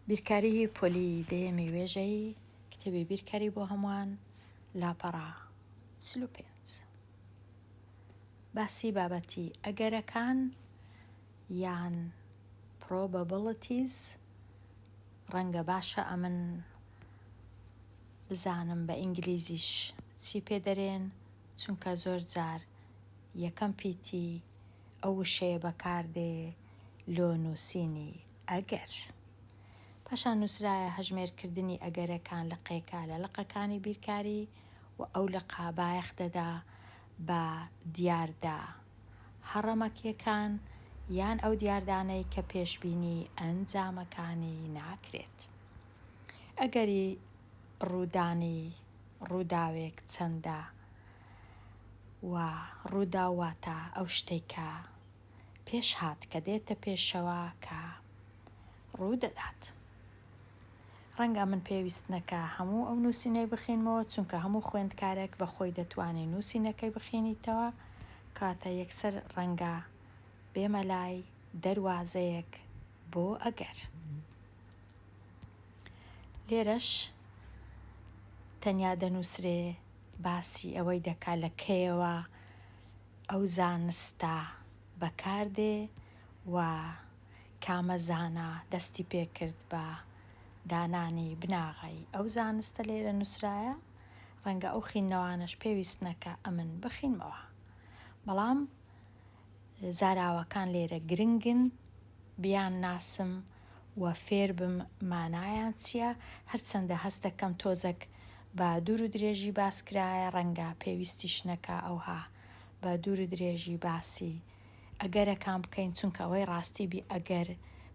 بیرکاریی پۆلی دەیەمی وێژەیی، کتێبی بیرکاری بۆ هەمووان، لاپەڕە 45. باسی بابەتی ئەگەرەکان یان Probabilities ڕەنگە باشە ئەمن بزانم بە ئینگلیزیش چی پێ دەرێن چونکە زۆر جار یەکەم پیتی ئەو وشەیە بەکار دێ لۆ نووسینی ئەگەر. پاشان نووسرایە هەژمێرکردنی ئەگەرەکان لقێکە لە لقەکانی بیرکاری و ئەو لقە بایەخ دەدا بە دیاردە هەڕەمەکیەکان یان ئەو دیاردانەی کە پێشبینی ئەنجامەکانی ناکرێت. ئەگەری ڕوودانی ڕووداوێک چەندە و ڕووداو واتە ئەو شتەی کە پێشهات کە دێتە پێشەوە کە ڕوودەدات. ڕەنگە من پێویست نەکا هەموو ئەو نووسینەی بخینمەوە چونکە هەموو خوێندکارێک بە خۆی دەتوانێ نووسینەکەی بخینیتەوە کاتە یەکسەر ڕەنگە بێمە لای دەروازەیەک بۆ ئەگەر. لێرەش تەنیا دەنووسرێ باسی ئەوەی دەکا لە کەیەوە ئەو زانستە بەکار دێ و کامە زانا دەستی پێ کرد بە دانانی بناغەی ئەو زانستە لێرە نووسرایە ڕەنگە ئەو خیننەوانەش پێویست نەکا ئەمن بخینمەوە بەڵام زاراوەکان لێرە گرنگن بیانناسم و فێربم مانایان چیە، هەرچەندە هەست دەکەم تۆزەک بە دوور و درێژی باس کرایە ڕەنگە پێویستیش نەکا ئەوها بە دوور و درێژی باسی ئەگەرەکان بکەین چونکە ئەوەی ڕاستی بی ئەگەر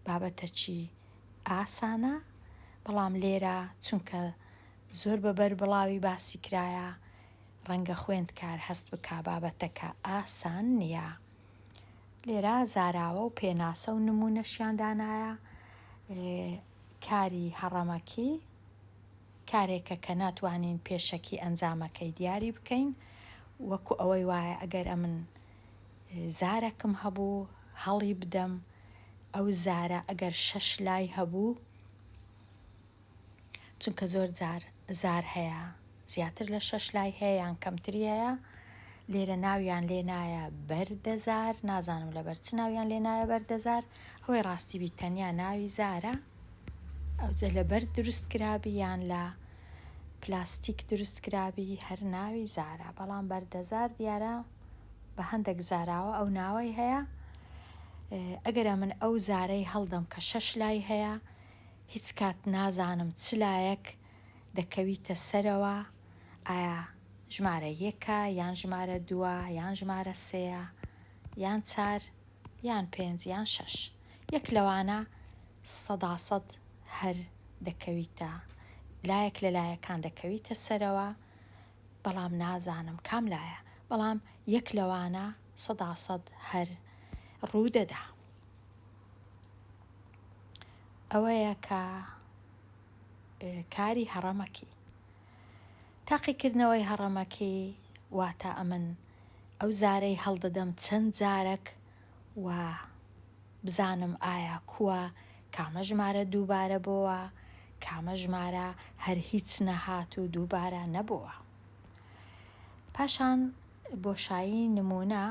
بابەتەکی ئاسانە بەڵام لێرە چونکە زۆر بە بەربڵاوی باسی کرایە ڕەنگە خوێندکار هەست بکا بابەتەکە ئاسان نییە. لێرە زاراوە و پێناسە و نموونەشیان دانایە. کاری هەڕەمەکی کارێکە کە ناتوانین پێشەکی ئەنجامەکەی دیاری بکەین. وەکو ئەوەی وایە ئەگەر ئەمن زارەکم هەبوو هەڵی بدەم ئەو زارە ئەگەر شەش لای هەبوو، چونکە زۆر جار زار هەیە زیاتر لە شەش لای هەیە یان کەمتری هەیە لێرە ناویان لێ نایە بەردەزار نازانم لەبەر چ ناویان لێ نایە بەردەزار ئەوەی ڕاستی بی تەنیا ناوی زارە ئەوجە لە بەرد دروست کرابی یان لە پلاستیک دروست کرابی هەر ناوی زارە بەڵام بەردەزار دیارە بە هەندێک زاراوە ئەو ناوەی هەیە ئەگەر من ئەو زارەی هەڵدەم کە شەش لای هەیە هیچ کات نازانم چ لایەک دەکەویتە سەرەوە ئایا ژمارە یەکە یان ژمارە دووە یان ژمارە سێیە یان چار یان پێنج یان شەش یەک لەوانە سەداسەد هەر دەکەویتە لایەک لە لایەکان دەکەویتە سەرەوە بەڵام نازانم کام لایە بەڵام یەک لەوانە سەداسەد هەر ڕوودەدا. ئەوەیە کە کاری هەڕەمەکی. تاقیکردنەوەی هەڕەمەکی واتە ئەمن ئەو زارەی هەڵدەدەم چەند جارەک و بزانم ئایا کووە کامە ژمارە دووبارە بۆوە کامە ژمارە هەر هیچ نەهات و دووبارە نەبۆوە. پاشان بۆشایی نموونە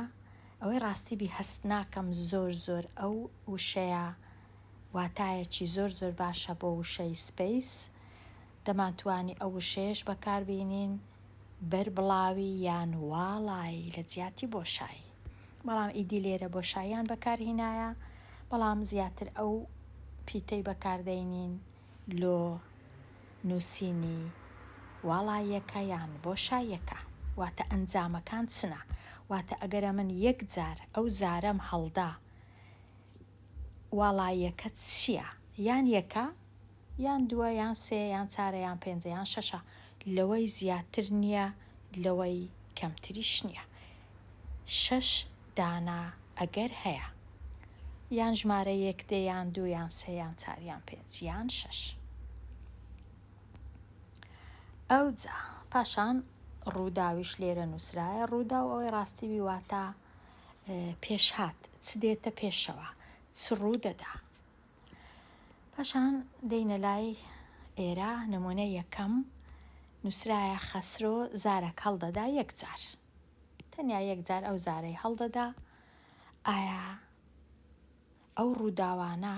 ئەوەی ڕاستی بی هەست ناکەم زۆر زۆر ئەو وشەیە واتایەکی زۆر زۆر باشە بۆ وشەی space دەمانتوانی ئەو وشەیەش بەکار بینین بەربڵاوی یان واڵایی لە جیاتی بۆشایی بەڵام ئیدی لێرە بۆشاییان بەکار هینایە بەڵام زیاتر ئەو پیتەی بەکار دەینین لۆ نووسینی واڵاییەکە یان بۆشاییەکە، واتە ئەنجامەکان چنە، واتە ئەگەر ئەمن یەک جار ئەو زارەم هەڵدا واڵاییەکە چییە، یان یەکە، یان دووە، یان سێیە، یان چارە، یان پێنجە، یان شەشە، لەوەی زیاتر نییە، لەوەی کەمتریش نییە. شەش دانە ئەگەر هەیە. یان ژمارە یەک دێ یان دوو یان سێ یان چار یان پێنج یان شەش. ئەوجا پاشان ڕووداویش لێرە نووسرایە ڕووداو ئەوەی ڕاستی بی واتە پێشهات چ دێتە پێشەوە چ ڕوو دەدا. پاشان دێینە لای ئێرە نمونە یەکەم نوسرایە خەسرۆ زارەک هەڵدەدا یەک جار تەنیا یەک جار ئەو زارەی هەڵدەدا ئایا ئەو ڕووداوانە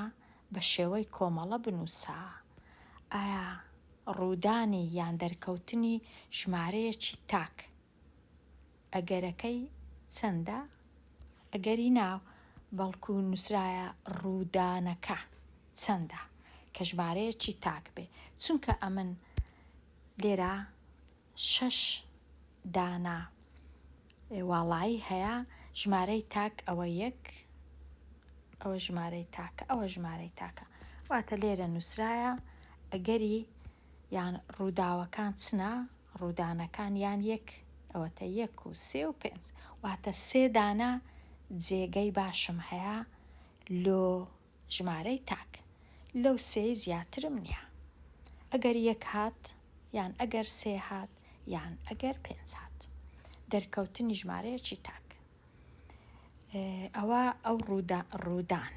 بە شێوەی کۆمەڵە بنووسە ئایا ڕوودانی یان دەرکەوتنی ژمارەیەکی تاک ئەگەرەکەی چەندە؟ ئەگەری نا بەڵکو نووسرایە ڕوودانەکە چەندە کە ژمارەیەکی تاک بێ چونکە ئەمن لێرە شەش دانە واڵایی هەیە ژمارەی تاک ئەوە یەک ئەوە ژمارەی تاکە ئەوە ژمارەی تاکە واتە لێرە نووسرایە ئەگەری یان ڕووداوەکان چنە ڕوودانەکان یان یەک ئەوەتە یەک و سێ و پێنج واتە سێ دانە جێگەی باشم هەیە لۆ ژمارەی تاک لەو سێی زیاترم نیە ئەگەر یەک هات یان ئەگەر سێ هات یان ئەگەر پێنج هات دەرکەوتنی ژمارەیەکی تاک ئەوە ئەو ڕوودا ڕوودان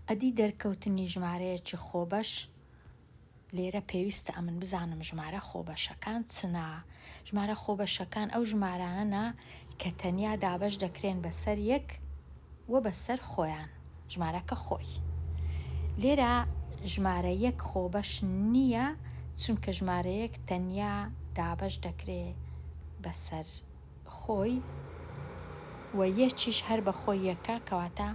ئەدی دەرکەوتنی ژمارەیەکی خۆبەش لێرە پێویستە ئەمن بزانم ژمارە خۆبەشەکان چنە؟ ژمارە خۆبەشەکان ئەو ژمارانەنە کە تەنیا دابەش دەکرێن بەسەر یەک و بەسەر خۆیان، ژمارەکە خۆی. لێرە ژمارە یەک خۆبەش نییە چونکە ژمارە یەک تەنیا دابەش دەکرێ بەسەر خۆی و یەکیش هەر بە خۆی یەکە کەواتە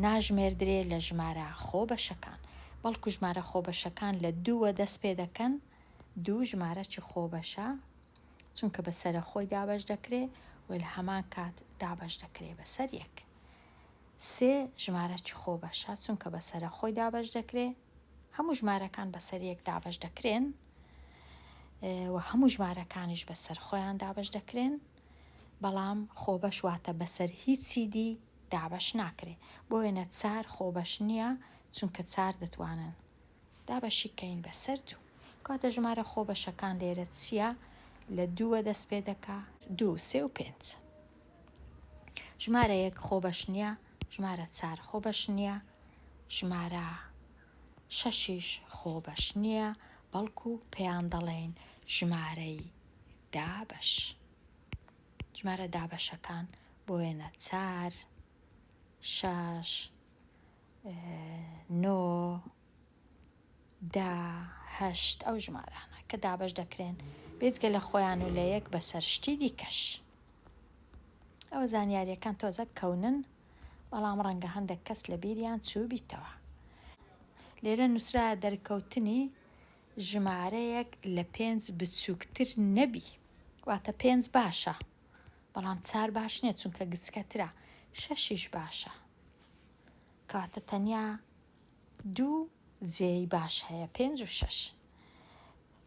ناژمێردرێ لە ژمارە خۆبەشەکان بەڵکو ژمارە خۆبەشەکان لە دووە دەست پێ دەکەن دوو ژمارەکی خۆبەشە چونکە بە سەرە خۆی دابەش دەکرێ و لە هەمان کات دابەش دەکرێ بەسەر یەک سێ ژمارەکی خۆبەشە چونکە بە سەرە خۆی دابەش دەکرێ هەموو ژمارەکان بەسەر یەک دابەش دەکرێن و هەموو ژمارەکانیش بەسەر خۆیان دابەش دەکرێن بەڵام خۆبەش واتە بەسەر هیچی دی دابەش ناکرێ بۆ وێنە چار خۆبەش نییە چونکە چار دەتوانن دابەشی کەین بەسەر دوو کەواتە ژمارە خۆبەشەکان لێرە چییە لە دووە دەست پێ دەکا دوو سێ و پێنج ژمارە یەک خۆبەش نییە ژمارە چار خۆبەش نییە ژمارە شەشیش خۆبەش نییە، بەڵکو پێیان دەڵێین ژمارەی دابەش. ژمارە دابەشەکان بۆ وێنە چار، شەش، نۆ، دە، هەشت ئەو ژمارانە کە دابەش دەکرێن بێجگە لە خۆیان و لە یەک بەسەر شتی دیکەش. ئەوە زانیارییەکان تۆزەک کەونن بەڵام ڕەنگە هەندێک کەس لە بیریان چووبیتەوە. لێرە نووسرایە دەرکەوتنی ژمارەیەک لە پێنج بچووکتر نەبی واتە پێنج باشە بەڵام چار باش نییە چونکە گچکەترە شەشیش باشە کەواتە تەنیا دوو جێی باش هەیە پێنج و شەش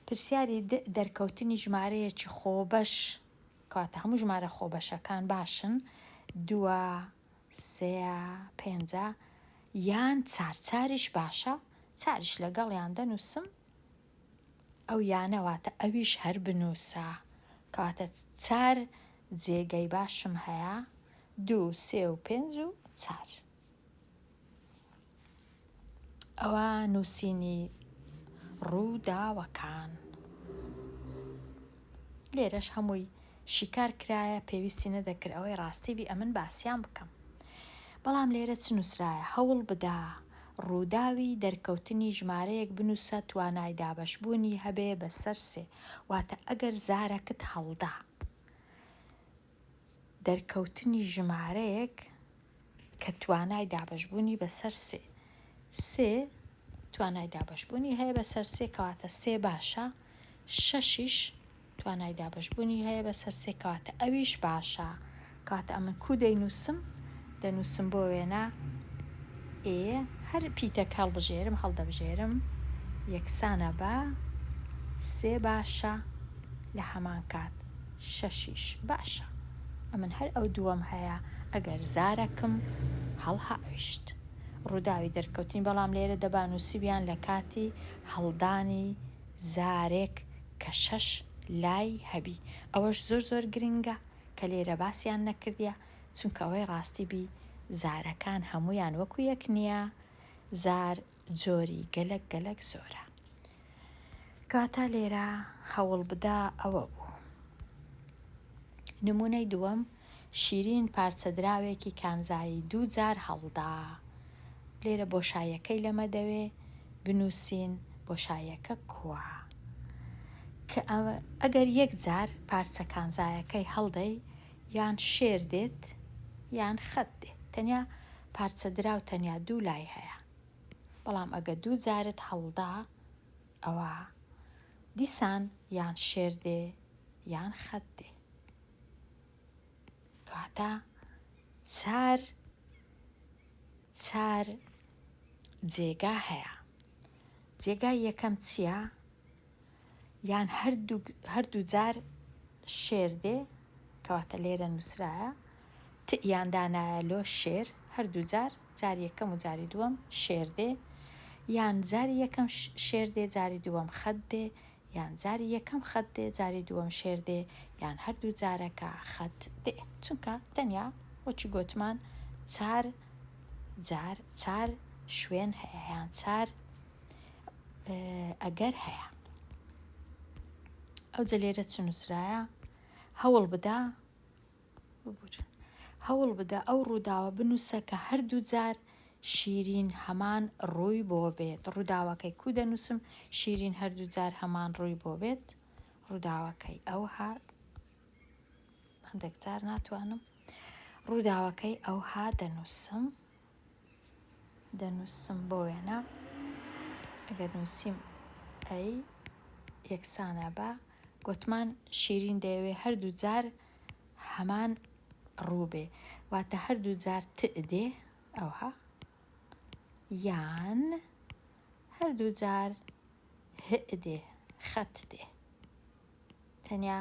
پرسیاری دەرکەوتنی ژمارەیەکی خۆبەش کەواتە هەموو ژمارە خۆبەشەکان باشن دووە سێیە پێنجە یان چار چاریش باشە چاریش لەگەڵیان دەنووسم ئەو یانە واتە ئەویش هەر بنووسە کەواتە چار جێگەی باشم هەیە دوو سێ و پێنج و چار. ئەوە نووسینی ڕووداوەکان. لێرەش هەمووی شیکار کرایە پێویستی نەدەکرد ئەوەی ڕاستی بی ئەمن باسیان بکەم. بەڵام لێرە چ نووسرایە هەوڵ بدە ڕووداوی دەرکەوتنی ژمارەیەک بنووسە توانای دابەشبوونی هەبێ بەسەر سێ واتە ئەگەر زارەکت هەڵدا دەرکەوتنی ژمارەیەک کە توانای دابەشبوونی بەسەر سێ سێ توانای دابەشبوونی هەیە بەسەر سێ کەواتە سێ باشە شەشیش توانای دابەشبوونی هەیە بەسەر سێ کەواتە ئەویش باشە کەواتە ئەمن کوو دەینووسم دەنووسم بۆ وێنە ئێ هەر پیتەک هەڵبژێرم هەڵدەبژێرم یەکسانە بە سێ باشە لە هەمان کات شەشیش باشە ئەمن هەر ئەو دووەم هەیە ئەگەر زارەکم هەڵهاویشت ڕووداوی دەرکەوتنی بەڵام لێرە دەبا نووسیبیان لە کاتی هەڵدانی زارێک کە شەش لای هەبی ئەوەش زۆر زۆر گرنگە کە لێرە باسیان نەکردیە چونکە ئەوەی ڕاستی بی. زارەکان هەموویان وەکو یەک نییە، زار جۆری گەلەک گەلەک زۆرە. کەواتە لێرە هەوڵبدە ئەوە بوو. نموونەی دووەم، شیرین پارچە دراوێکی کانزایی دووجار هەڵدا. لێرە بۆشاییەکەی لەمە دەوێ بنووسین بۆشاییەکە کوا؟ کە ئەگەر یەک جار پارچە کانزایەکەی هەڵدەی یان شێر دێت یان خەت دێت تەنیا پارچە دراو تەنیا دوو لای هەیە بەڵام ئەگە دوو جارت هەڵدا ئەوا دیسان یان شێر دێ یان خەت دێ کەواتە چار چار جێگا هەیە جێگای یەکەم چییە؟ یان هەردوو جار شێر دێ کەواتە لێرە نووسرایە ت یان دانایە لۆ شێر هەردوو جار جاری یەکەم و جاری دووەم شێر دێ یان جاری یەکەم شێر دێ جاری دووەم خەت دێ یان جاری یەکەم خەت دێ جاری دووەم شێر دێ یان هەردوو جارەکە خەت دێ چونکە تەنیا وەکی گۆتمان چار جار چار شوێن هەیە یان چار ئەگەر هەیە. ئەوجە لێرە چ نووسرایە؟ هەوڵ بدە ببورن هەوڵ بدە ئەو ڕووداوە بنووسە کە هەردوو جار شیرین هەمان ڕووی بۆ بێت. ڕووداوەکەی کوو دەنووسم؟ شیرین هەردوو جار هەمان ڕووی بۆ بێت. ڕووداوەکەی ئەوها هەندێک جار ناتوانم ڕووداوەکەی ئەوها دەنووسم. دەنووسم بۆ وێنە ئەگەر نووسیم ئەی یەکسانە بە گۆتمان شیرین دەیەوێ هەردوو جار هەمان ڕوو بێ واتە هەردوو جار ت دێ ئەوها یان هەردوو جار هئ دێ خەت دێ تەنیا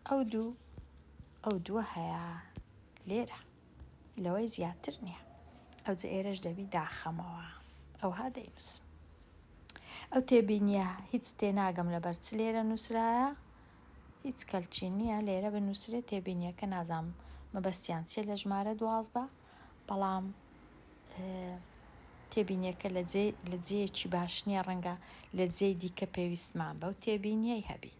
ئەو دوو ئەو دووە هەیە لێرە لەوەی زیاتر نییە ئەوجە ئێرەش دەبی داخەمەوە ئەوها دەینووسم ئەو تێبینیە هیچ تێناگەم لەبەر چ لێرە نووسرایە هیچ کەلکی نییە لێرە بنووسرێت تێبینیەکە نازانم مەبەستیان چیە لە ژمارە 12 بەڵام تێبینیەکە لە جێ لە جێیەکی باش نییە ڕەنگە لە جێی دیکە پێویستمان بەو تێبینیەی هەبی.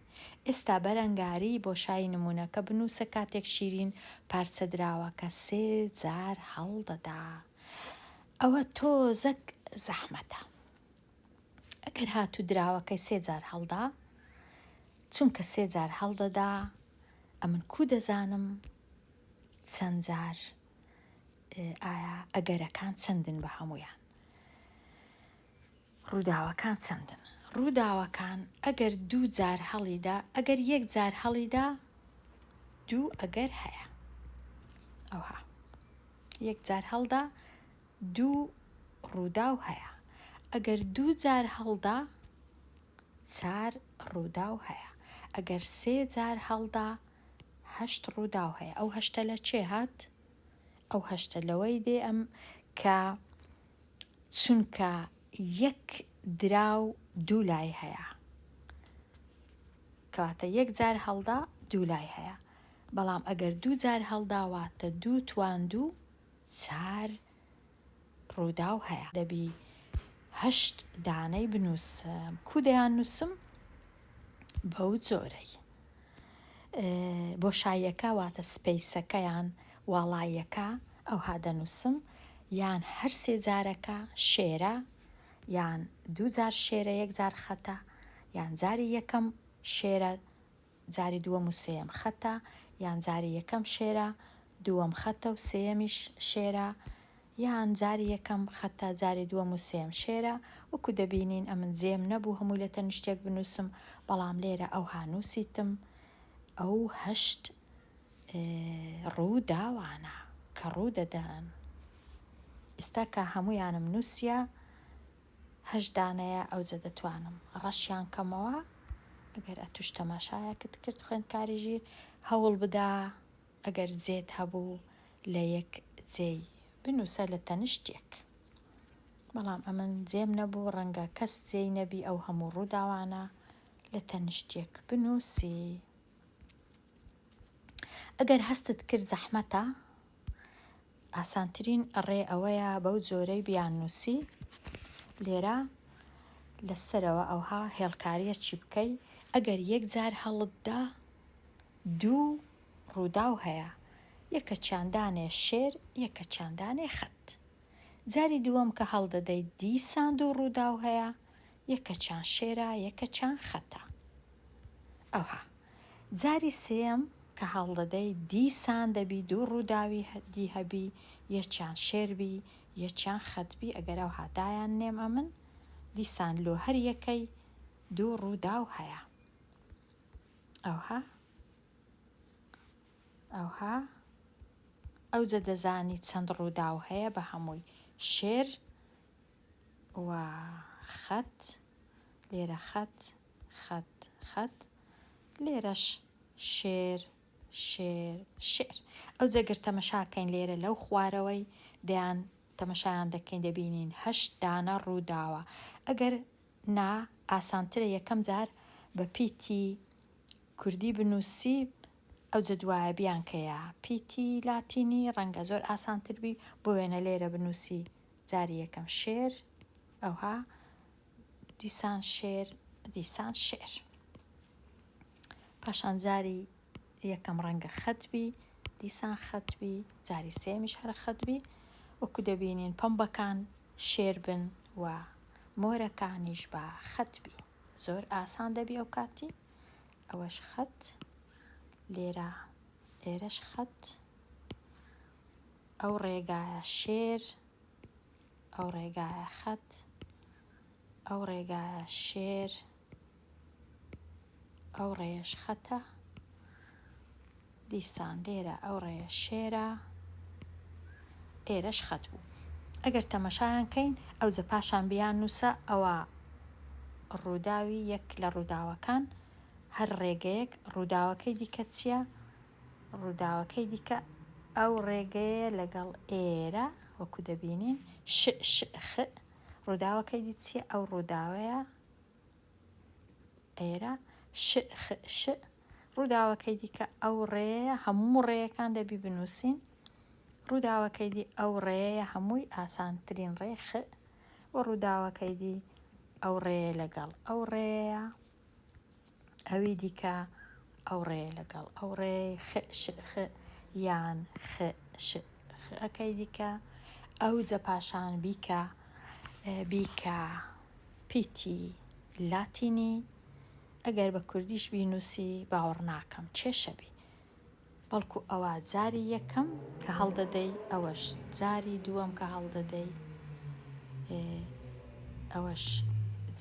ئێستا بەرەنگاریی بۆشایی نموونەکە بنووسە کاتێک شیرین پارچە دراوەکە سێ جار هەڵدەدا. ئەوە تۆزەک زەحمەتە. ئەگەر هاتوو دراوەکەی سێ جار هەڵدا، چونکە سێ جار هەڵدەدا، ئەمن کوو دەزانم چەند جار ئایا ئەگەرەکان چەندن بە هەموویان؟ ڕووداوەکان چەندن؟ ڕووداوەکان ئەگەر دوو جار هەڵیدا ئەگەر یەک جار هەڵیدا دوو ئەگەر هەیە ئەوها یەک جار هەڵدا دوو ڕووداو هەیە ئەگەر دوو جار هەڵدا چار ڕووداو هەیە ئەگەر سێ جار هەڵدا هەشت ڕووداو هەیە ئەو هەشتە لە چێ هات؟ ئەو هەشتە لەوەی دێ ئەم کە چونکە یەک دراو دوو لای هەیە کەواتە یەک جار هەڵدا دوو لای هەیە بەڵام ئەگەر دوو جار هەڵدا واتە دوو توان دوو چار ڕووداو هەیە. دەبی هەشت دانەی بنووسم. کوو دەیان نووسم؟ بەو جۆرەی. بۆشاییەکە واتە سپەیسەکە یان واڵاییەکە ئەوها دەنووسم یان هەر سێ جارەکە شێرە یان دوو جار شێرە یەک جار خەتە یان جاری یەکەم شێرە جاری دووەم و سێیەم خەتە یان جاری یەکەم شێرە دووەم خەتە و سێیەمیش شێرە یان جاری یەکەم خەتە جاری دووەم و سێیەم شێرە وەکو دەبینین ئەمن جێم نەبوو هەمووی لە تەنیشتێک بنووسم بەڵام لێرە ئەوها نووسیتم ئەو هەشت ڕووداوانە کە ڕوو دەدەن ئیستا کە هەموویانم نووسیە هەشت دانەیە ئەوجە دەتوانم ڕەشیان کەمەوە ئەگەر ئەتوش تەماشایەکت کرد خوێندکاری ژیر هەوڵ بدە ئەگەر جێت هەبوو لە یەک جێی بنووسە لە تەنشت یەک بەڵام ئەمن جێم نەبوو ڕەنگە کەس جێی نەبی ئەو هەموو ڕووداوانە لە تەنشت یەک بنووسی ئەگەر هەستت کرد زەحمەتە. ئاسانترین ڕێ ئەوەیە بەو جۆرەی بیاننووسی لێرە لە سەرەوە ئەوها هێڵکاریەکی بکەی ئەگەر یەک جار هەڵت دا دوو ڕووداو هەیە یەکەکیان دانێ شێر یەکەکیان دانێ خەت جاری دووەم کە هەڵدەدەی دیسان دوو ڕووداو هەیە یەکەکیان شێرە یەکەکیان خەتە ئەوها جاری سێیەم کە هەڵدەدەی دیسان دەبی دوو ڕووداوی دی هەبی یەکیان شێر بی یەکیان خەت بی ئەگەر ئەوها دایان نێم ئەمن دیسان لۆ هەر یەکەی دوو ڕووداو هەیە ئەوها ئەوها ئەوجە دەزانی چەند ڕووداو هەیە بە هەمووی شێر و خەت لێرە خەت خەت خەت لێرەش شێر شێر شێر ئەوجە گەر تەمەشا کەین لێرە لەو خوارەوەی دەیان تەمەشایان دەکەین دەبینین هەشت دانە ڕووداوە ئەگەر نا ئاسانترە یەکەم جار بە پیتی کوردی بنووسی ئەوجە دوایە بیانکەیە پیتی لاتینی ڕەنگە زۆر ئاسانتر بی بۆ وێنە لێرە بنووسی جاری یەکەم شێر ئەوها دیسان شێر دیسان شێر پاشان جاری یەکەم ڕەنگە خەت بی دیسان خەت بی جاری سێمیش هەر خەت بی وەکو دەبینین پەمبەکان شێر بن و مۆرەکانیش بە خەت بی زۆر ئاسان دەبی ئەو کاتی ئەوەش خەت لێرە ئێرەش خەت ئەو ڕێگایە شێر ئەو ڕێگایە خەت ئەو ڕێگایە شێر ئەو ڕێیەش خەتە دیسان لێرە ئەو ڕێیە شێرە ئێرەش خەت بوو ئەگەر تەمەشایان کەین ئەوجە پاشان بیان نووسە ئەوە ڕووداوی یەک لە ڕووداوەکان هەر ڕێگەیەک ڕووداوەکەی دیکە چییە؟ ڕووداوەکەی دیکە ئەو ڕێگەیە لەگەڵ ئێرە وەکو دەبینین ش ش خ ڕووداوەکەی دی چییە؟ ئەو ڕووداوەیە ئێرە ش خ ش ڕووداوەکەی دیکە ئەو ڕێیە هەموو ڕێیەکان دەبی بنووسین ڕووداوەکەی دی ئەو ڕێیە هەمووی ئاسانترین ڕێ خ و ڕووداوەکەی دی ئەو ڕێیە لەگەڵ ئەو ڕێیە ئەوی دیکە ئەو ڕێیە لەگەڵ ئەو ڕێی خ ش خ یان خ ش خ ەکەی دیکە ئەوجە پاشان بیکە بیکە پیتی لاتینی ئەگەر بە کوردیش بینوسی باوەڕ ناکەم کێشە بی بەڵکو ئەوە جاری یەکەم کە هەڵدەدەی ئەوەش جاری دووەم کە هەڵدەدەی ئەوەش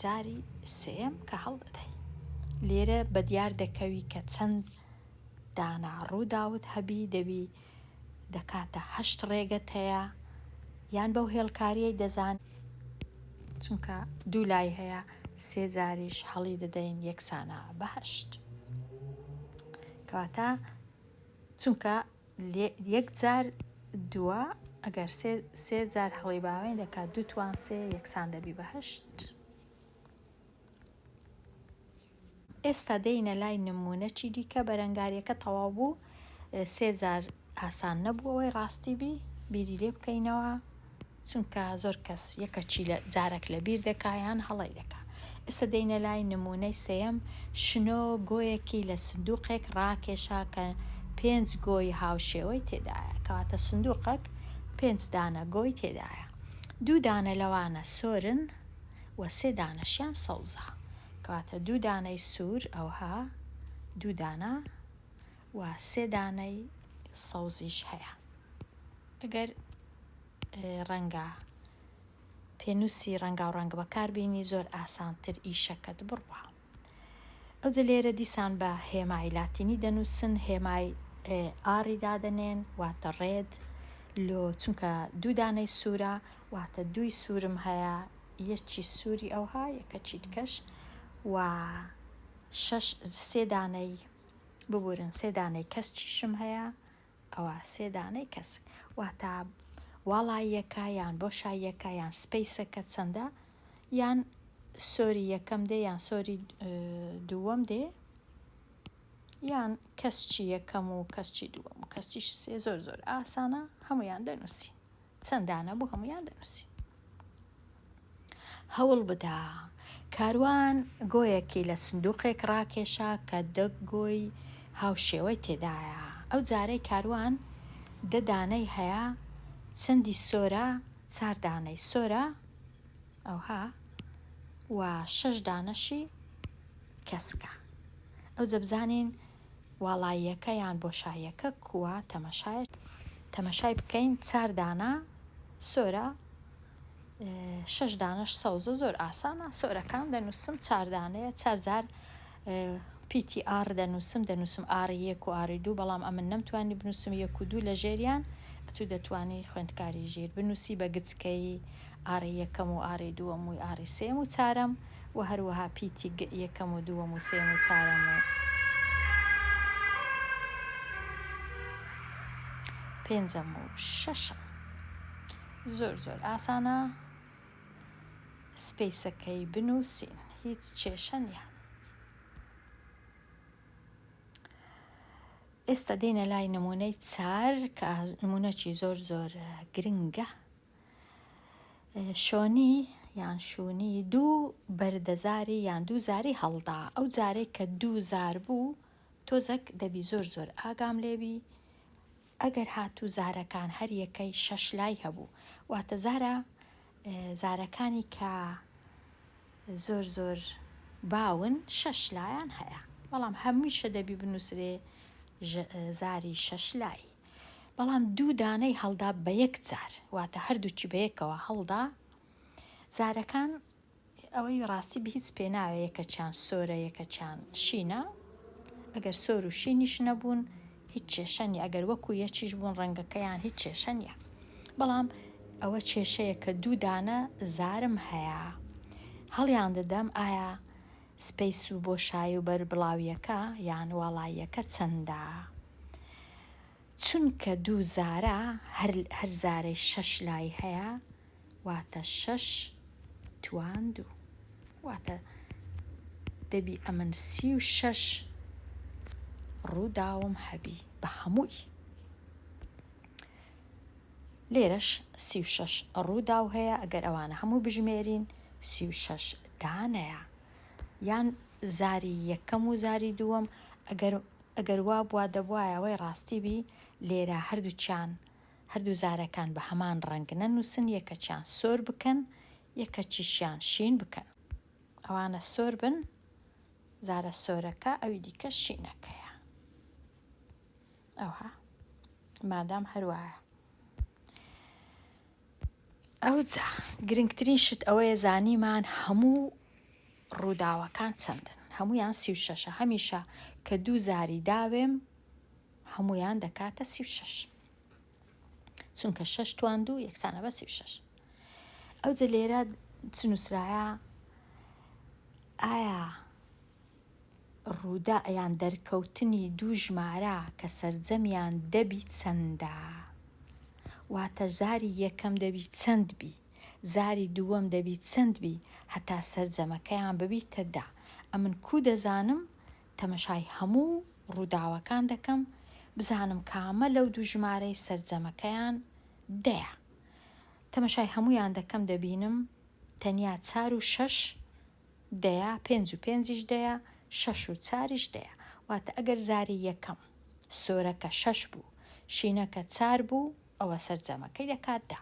جاری سێیەم کە هەڵدەدەی لێرە بە دیار دەکەوی کە چەند دانا ڕووداوت هەبی دەبی دەکاتە هەشت ڕێگەت هەیە یان بەو هێڵکاریەی دەزان چونکە دوو لای هەیە سێ جاریش هەڵی دەدەین یەکسانە بە هەشت کەواتە چونکە یەک جار دووە ئەگەر سێ جار هەڵی باوێن دەکات دوو توان سێ یەکسان دەبی بە هەشت. ئێستا دێینە لای نموونەکی دیکە، بەرەنگارییەکە تەواو بوو، سێ جار ئاسان نەبوو ئەوەی ڕاستی بی بیری لێ بکەینەوە، چونکە زۆر کەس یەکەکی لە جارەک لە بیر دەکا یان هەڵەی دەکا. ئێستا دێینە لای نموونەی سێیەم، شنۆ گۆیەکی لە سندووقێک ڕاکێشا کە پێنج گۆی هاوشێوەی تێدایە، کەواتە سندووقەک پێنج دانە گۆی تێدایە، دوو دانە لەوانە سۆرن و سێ دانەشیان سەوزە. کەواتە دوو دانەی سوور ئەوها دوو دانە و سێ دانەی سەوزیش هەیە. ئەگەر ڕەنگە پێنووسی ڕەنگاو ڕەنگ بەکار بینی زۆر ئاسانتر ئیشەکەت بڕوا. ئەوجە لێرە دیسان بە هێمای لاتینی دەنووسن هێمای R ی دادەنێن واتە red لۆ چونکە دوو دانەی سوورە واتە دووی سوورم هەیە یەکی سووری ئەوها یەکەکی دکەش و شەش سێ دانەی ببورن سێ دانەی کەسکیشم هەیە ئەوە سێ دانەی کەسک واتە واڵاییەکە یان بۆشاییەکە یان space ەکە چەندە یان سۆری یەکەم دێ یان سۆری دووەم دێ. یان کەسچی یەکەم و کەسچی دووەم و کەسچی سێ زۆر زۆر ئاسانە هەمویان دەنووسین چەند دانە بوو هەمویان دەنووسین. هەوڵ بدە. کاروان گۆیەکی لە سندوقێک ڕاکێشا کە دە گۆی هاوشێوەی تێدایە. ئەو جارەی کاروان دە دانەی هەیە چەندی سۆرە؟ چار دانەی سۆرە ئەوها و شەش دانەشی کەسکە. ئەوجە بزانین واڵاییەکە یان بۆشاییەکە کووە تەمەشای تەمەشای بکەین چار دانە سۆرە شەش دانەش سەوزە زۆر ئاسانە سۆرەکان دەنووسم چار دانەیە چار جار پیتی R دەنووسم دەنووسم R ی یەک و R ی دوو بەڵام ئەمن نەمتوانی بنووسم یەک و دوو لە ژێریان ئەتوو دەتوانی خوێندکاری ژیر بنووسی بە گچکەیی R ی یەکەم و R ی دووەم و R ی سێیەم و چارەم و هەروەها پیتی گ یەکەم و دووەم و سێیەم و چارەم و پێنجەم و شەشەم زۆر زۆر ئاسانە space ەکەی بنووسین هیچ کێشە نییە. ئێستا دێینە لای نمونەی چار کە نمونەکی زۆر زۆر گرنگە شۆنی یان شوونی دوو بەردەزاری یان دوو زاری هەڵدا ئەو جارەی کە دوو زار بوو تۆزەک دەبی زۆر زۆر ئاگام لێبی ئەگەر هاتوو زارەکان هەر یەکەی شەش لای هەبوو واتە زارە زارەکانی کە زۆر زۆر باون شەش لایان هەیە بەڵام هەمیشە دەبی بنووسرێ زاری شەش لای بەڵام دوو دانەی هەڵدا بە یەک جار واتە هەردووکی بە یەکەوە هەڵدا زارەکان ئەوەی ڕاستی بە هیچ پێناوێ یەکەچیان سۆرە یەکەچیان شینە ئەگەر سۆر و شینیش نەبوون هیچ کێشە نیە ئەگەر وەکو یەکیش بوون ڕەنگەکەیان هیچ کێشە نیە بەڵام ئەوە کێشەیە کە دوو دانە زارم هەیە هەڵیان دەدەم ئایا space و بۆشایی و بەربڵاویەکە یان واڵاییەکە چەندە چونکە دوو زارە هەر هەر زارەی شەش لای هەیە واتە شەش توان دوو واتە دەبی ئەمن 36 ڕووداوم هەبی بە هەمووی لێرەش 36 ڕووداو هەیە ئەگەر ئەوانە هەموو بژمێرین 36 دانەیە یان زاری یەکەم و زاری دووەم ئەگەر ئەگەر وابووا دەبوایە ئەوەی ڕاستی بی لێرە هەردووکیان هەردوو زارەکان بە هەمان ڕەنگ نەنووسن یەکەکیان سۆر بکەن یەکەکیشیان شین بکەن ئەوانە سۆر بن زارە سۆرەکە ئەوی دیکە شینەکەیە ئەوها مادام هەروایە ئەوجا گرنگترین شت ئەوەیە زانیمان هەموو ڕووداوەکان چەندن هەمویان 36ە هەمیشە کە دوو زاری داوێم هەمویان دەکاتە 36 چونکە شەش توان دوو یەکسانە بە 36 ئەوجە لێرە چ نووسرایە ئایا ڕوودا یان دەرکەوتنی دوو ژمارە کە سەرجەمیان دە بی چەندە؟ واتە زاری یەکەم دەبی چەند بی؟ زاری دووەم دەبی چەند بی هەتا سەرجەمەکەیان ببیتە دە؟ ئەمن کوو دەزانم؟ تەمەشای هەموو ڕووداوەکان دەکەم بزانم کامە لەو دوو ژمارەی سەرجەمەکەیان دەیە. تەمەشای هەموویان دەکەم دەبینم تەنیا چار و شەش دەیە، پێنج و پێنجیش دەیە، شەش و چاریش دەیە. واتە ئەگەر زاری یەکەم سۆرەکە شەش بوو، شینەکە چار بوو، ئەوە سەرجەمەکەی دەکات دە.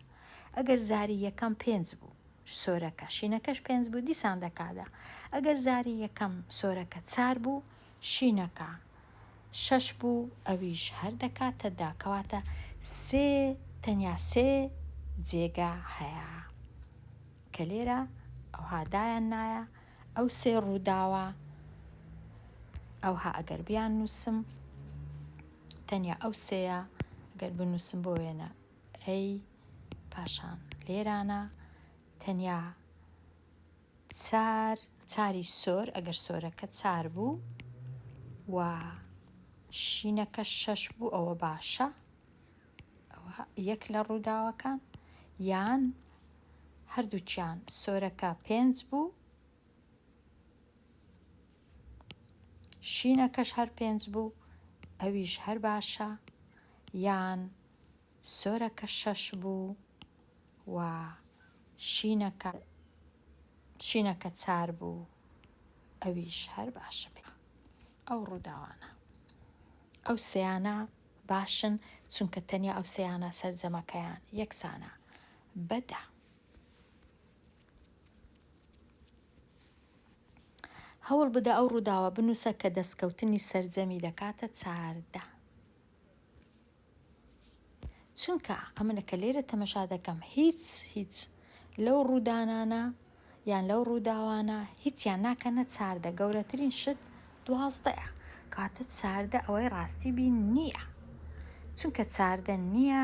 ئەگەر زاری یەکەم پێنج بوو، سۆرەکە، شینەکەش پێنج بوو، دیسان دەکات دە. ئەگەر زاری یەکەم سۆرەکە چار بوو، شینەکە شەش بوو، ئەویش هەر دەکاتە دە. کەواتە سێ، تەنیا سێ جێگە هەیە. کە لێرە ئەوها دایان نایە ئەو سێ ڕووداوە ئەوها ئەگەر بیان نووسم تەنیا ئەو سێیە ئەگەر بنووسم بۆ وێنە ئەی پاشان لێرانە تەنیا چار چاری سۆر ئەگەر سۆرەکە چار بوو و شینەکە شەش بوو ئەوە باشە ئەوە یەک لە ڕووداوەکان یان هەردووکیان سۆرەکە پێنج بوو. شینەکەش هەر پێنج بوو ئەویش هەر باشە یان سۆرەکە شەش بوو و شینەکە شینەکە چار بوو ئەویش هەر باشە پێ ئەو ڕووداوانە ئەو سیانە باشن چونکە تەنیا ئەو سیانە سەرجەمەکەیان یەکسانە بە دە. هەوڵ بدە ئەو ڕووداوە بنووسە کە دەستکەوتنی سەرجەمی دەکاتە 14. چونکە ئەمنە کە لێرە تەمەشا دەکەم هیچ هیچ لەو ڕوودانانە یان لەو ڕووداوانە هیچیان ناکەنە 14 گەورەترین شت دوازدەیە کاتە 14 ئەوەی ڕاستی بی نییە چونکە 14 نییە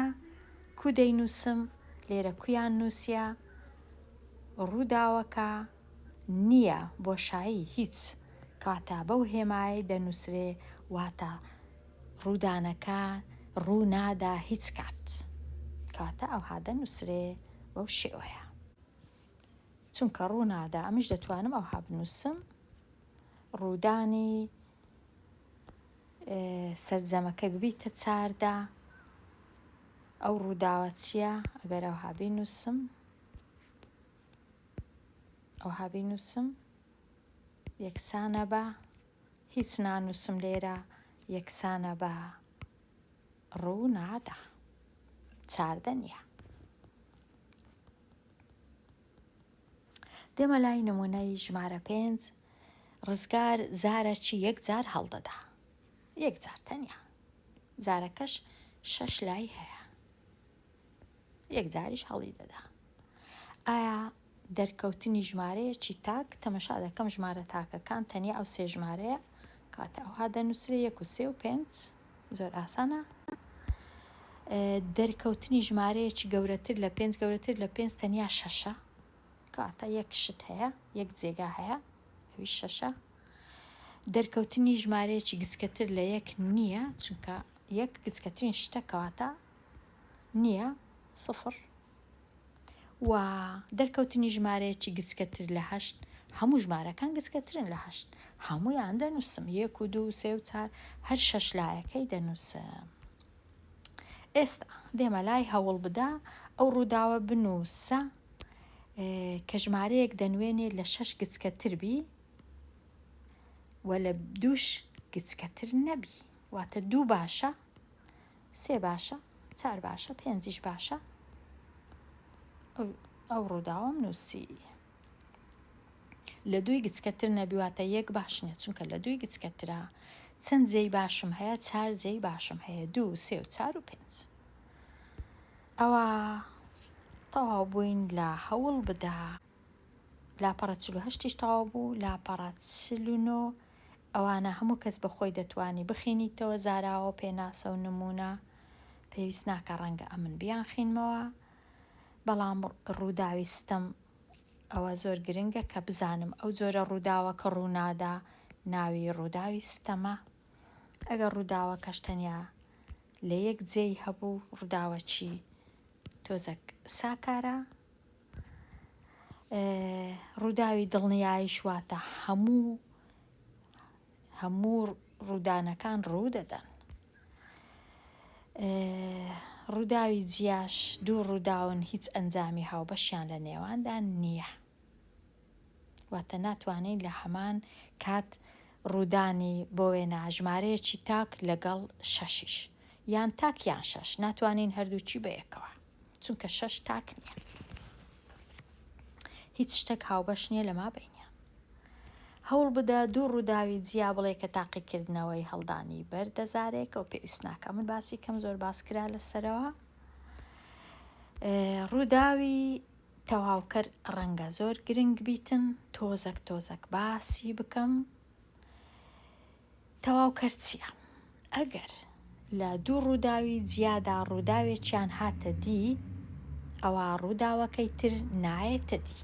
کو دەینووسم لێرە کویان نووسە ڕووداوەکە نییە بۆشایی هیچ کاتە بەو هێمایەی دەنووسرێ واتە ڕوودانەکە ڕوو نادا هیچ کات کاتە ئەوها دەنووسرێ بەو شێوەیە چونکە ڕوو نادا ئەمیش دەتوانم ئەوها بنووسم ڕوودانی سەرجەمەکەی ببیتە 14 ئەو ڕووداوە چییە ئەگەر ئەوها بینووسم ئەوها بینووسم یەکسانە بە هیچ نانووسم لێرە یەکسانە بە ڕوو نادا 14 نییە. دێمە لای نمونەی ژمارە پێنج ڕزگار زارەکی یەک جار هەڵدەدا یەک جار تەنیا زارەکەش شەش لای هەیە یەک جاریش هەڵی دەدا ئایا دەرکەوتنی ژمارەیەکی تاک تەمەشا دەکەم ژمارە تاکەکان تەنیا ئەو سێ ژمارەیە کاتە ئەوها دەنووسرێ یەک و سێ و پێنج زۆر ئاسانە دەرکەوتنی ژمارەیەکی گەورەتر لە پێنج گەورەتر لە پێنج تەنیا شەشە کاتە یەک شت هەیە یەک جێگا هەیە ئەویش شەشە دەرکەوتنی ژمارەیەکی گچکەتر لە یەک نییە چونکە یەک گچکەترین شتە کەواتە نییە سفر و دەرکەوتنی ژمارەیەکی گچکەتر لە هەشت هەموو ژمارەکان گچکەترن لە هەشت هەموویان دەنووسم یەک و دوو سێ و چار هەر شەش لایەکەی دەنووسم ئێستا دێمە لای هەوڵ بدە ئەو ڕووداوە بنووسە کە ژمارەیەک دەنوێنێ لە شەش گچکەتر بی و لە دووش گچکەتر نەبی واتە دوو باشە سێ باشە چار باشە پێنجیش باشە ئەو ڕووداوەم نووسی لە دووی گچکەتر نەبی واتە یەک باش نییە چونکە لە دووی گچکەترە چەند جێی باشم هەیە چار جێی باشم هەیە دوو سێ و چار و پێنج ئەوە تەواو بووین لە هەوڵ بدە لاپەڕە 48یش تەواو بوو لاپەڕە 49 ئەوانە هەموو کەس بە خۆی دەتوانی بخینیتەوە زاراوە پێناسە و نمونە پێویست ناکە ڕەنگە ئەمن بیان خینمەوە بەڵام ڕووداوی ستەم ئەوە زۆر گرنگە کە بزانم ئەو جۆرە ڕووداوە کە ڕوونادا ناوی ڕووداوی ستەمە ئەگەر ڕووداوەکەش تەنیا لە یەک جێی هەبوو ڕووداوەکی تۆزەک ساکارە ڕووداوی دڵنیاییش واتە هەموو هەموو ڕوودانەکان ڕوو دەدەن. ڕووداوی جیاش دوو ڕووداون هیچ ئەنجامی هاوبەشیان لە نێواندا نییە. واتە ناتوانین لە هەمان کات ڕوودانی بۆ وێنە ژمارەیەکی تاک لەگەڵ شەشیش یان تاک یان شەش ناتوانین هەردووکی بەیەکەوە چونکە شەش تاک نییە هیچ شتێک هاوبەش نییە لە مابەینیان. هەوڵ بدە دوو ڕووداوی جیا بڵێ کە تاقیکردنەوەی هەڵدانی بەردە زارێکە و پێویست ناکا من باسی کەم زۆر باس کرا لەسەرەوە ڕووداوی تەواوکەر ڕەنگە زۆر گرنگ بیتن تۆزەک تۆزەک باسی بکەم تەواوکەر چییە؟ ئەگەر لە دوو ڕووداوی جیادا ڕووداوێکیان هاتە دی، ئەوا ڕووداوەکەی تر نایەتە دی.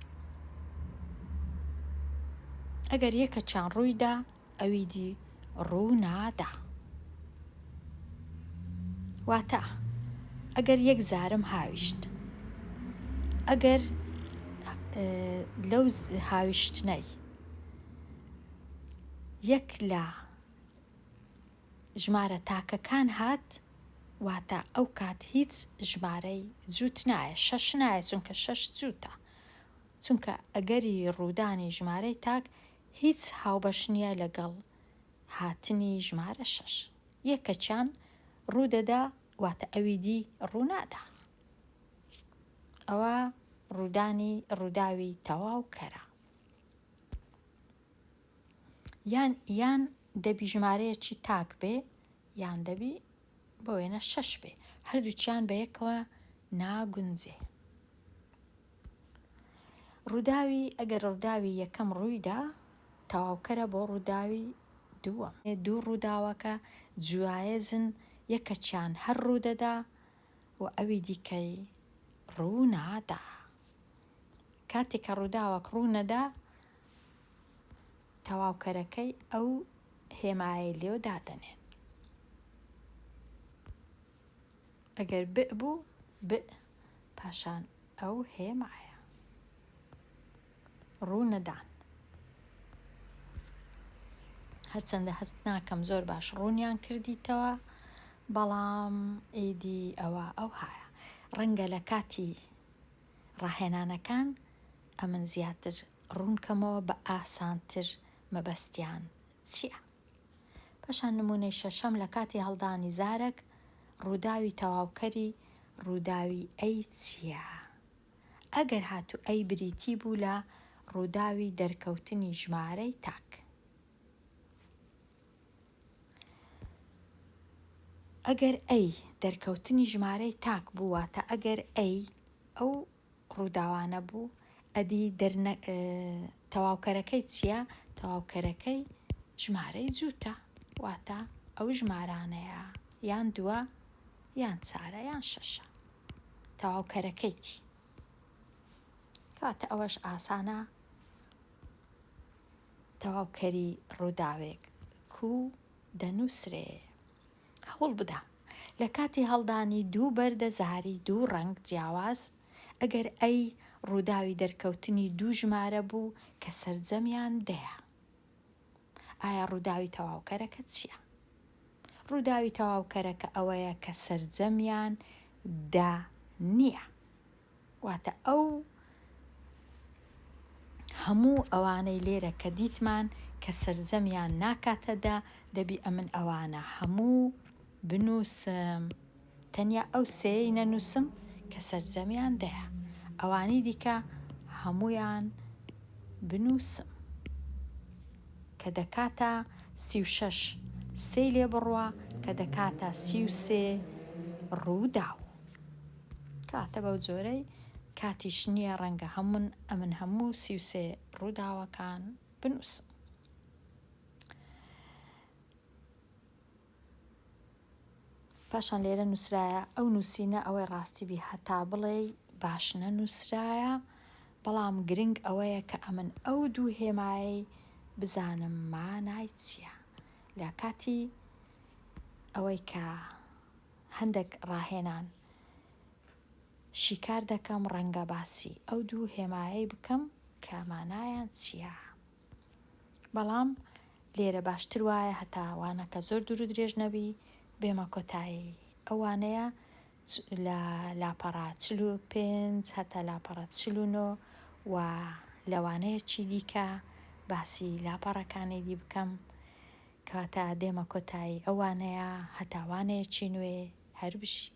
ئەگەر یەکەکیان ڕوویدا، ئەوی دی ڕوو نادا. واتە ئەگەر یەک زارم هاویشت، ئەگەر لەو هاویشتنەی یەک لە. ژمارە تاکەکان هات واتە ئەو کات هیچ ژمارەی جووت نایە شەش نایە چونکە شەش جووتە چونکە ئەگەری ڕوودانی ژمارەی تاک هیچ هاوبەش نییە لەگەڵ هاتنی ژمارە شەش یەکەکیان ڕوودەدا واتە ئەوی دی ڕوونادا ئەوە ڕوودانی ڕووداوی تەواوکەرە. یان یان دەبی ژمارەیەکی تاک بێ یان دەبی بۆ وێنە شەش بێ هەردووکیان بە یەکەوە ناگونجێ. ڕووداوی ئەگەر ڕووداوی یەکەم ڕوویدا تەواوکەرە بۆ ڕووداوی دووەم. دوو ڕووداوەکە جیاوازن یەکەکیان هەر ڕوودەدا و ئەوی دیکەی ڕوونادا. کاتێک کە ڕووداوەک ڕوونەدا تەواوکەرەکەی ئەو هێمایەی لێ دادەنێن. ئەگەر بئ بوو بئ پاشان ئەو هێمایە. ڕوونەدان. هەرچەندە هەست ناکەم زۆر باش ڕوونیان کردیتەوە بەڵام ئیدی ئەوە ئەوهایە. ڕەنگە لە کاتی ڕاهێنانەکان ئەمن زیاتر ڕوون کەمەوە بە ئاسانتر مەبەستیان چیە. پاشان نموونەی شەشەم لە کاتی هەڵدانی زارەک ڕووداوی تەواوکەری ڕووداوی A چیە؟ ئەگەر هاتوو A بریتی بوو لە ڕووداوی دەرکەوتنی ژمارەی تاک. ئەگەر A دەرکەوتنی ژمارەی تاک بوو واتە ئەگەر A ئەو ڕووداوانە بوو ئەدی دەرنە تەواوکەرەکەی چییە؟ تەواوکەرەکەی ژمارەی جووتە واتە ئەو ژمارانەیە یان دووە یان چارە یان شەشە تەواوکەرەکەیتی کەواتە ئەوەش ئاسانە تەواوکەری ڕووداوێک کوو دەنووسرێ؟ هەوڵ بدە لە کاتی هەڵدانی دوو بەردە زاری دوو ڕەنگ جیاواز، ئەگەر A ڕووداوی دەرکەوتنی دوو ژمارە بوو کە سەرجەمیان دەیە. ئایا ڕووداوی تەواوکەرەکە چییە؟ ڕووداوی تەواوکەرەکە ئەوەیە کە سەرجەمیان دە نییە. واتە ئەو هەموو ئەوانەی لێرە کە دیتمان کە سەرجەمیان ناکاتە دە دەبی ئەمن ئەوانە هەموو بنووسم تەنیا ئەو سێیەی نەنووسم کە سەرجەمیان دەیە ئەوانی دیکە هەموویان بنووسم کە دەکاتە 36 سێی لێ بڕوا کە دەکاتە 33 ڕووداو. کەواتە بەو جۆرەی کاتیش نییە ڕەنگە هەموون ئەمن هەموو 33 ڕووداوەکان بنووسم. پاشان لێرە نووسرایە ئەو نووسینە ئەوەی ڕاستی بی هەتا بڵێی باش نەنووسرایە بەڵام گرنگ ئەوەیە کە ئەمن ئەو دوو هێمایەی بزانم مانای چییە لە کاتی ئەوەی کە هەندێک ڕاهێنان شیکار دەکەم ڕەنگە باسی ئەو دوو هێمایەی بکەم کە مانایان چییە بەڵام لێرە باشتر وایە هەتا وانەکە زۆر دوور و درێژ نەبی بێمە کۆتایی ئەو وانەیە لە لاپەڕە 45 هەتا لاپەڕە 49 و لە وانەیەکی دیکە باسی لاپەڕەکانی دی بکەم کەواتە دێمە کۆتایی ئەو وانەیە هەتا وانەیەکی نوێ هەر بژی.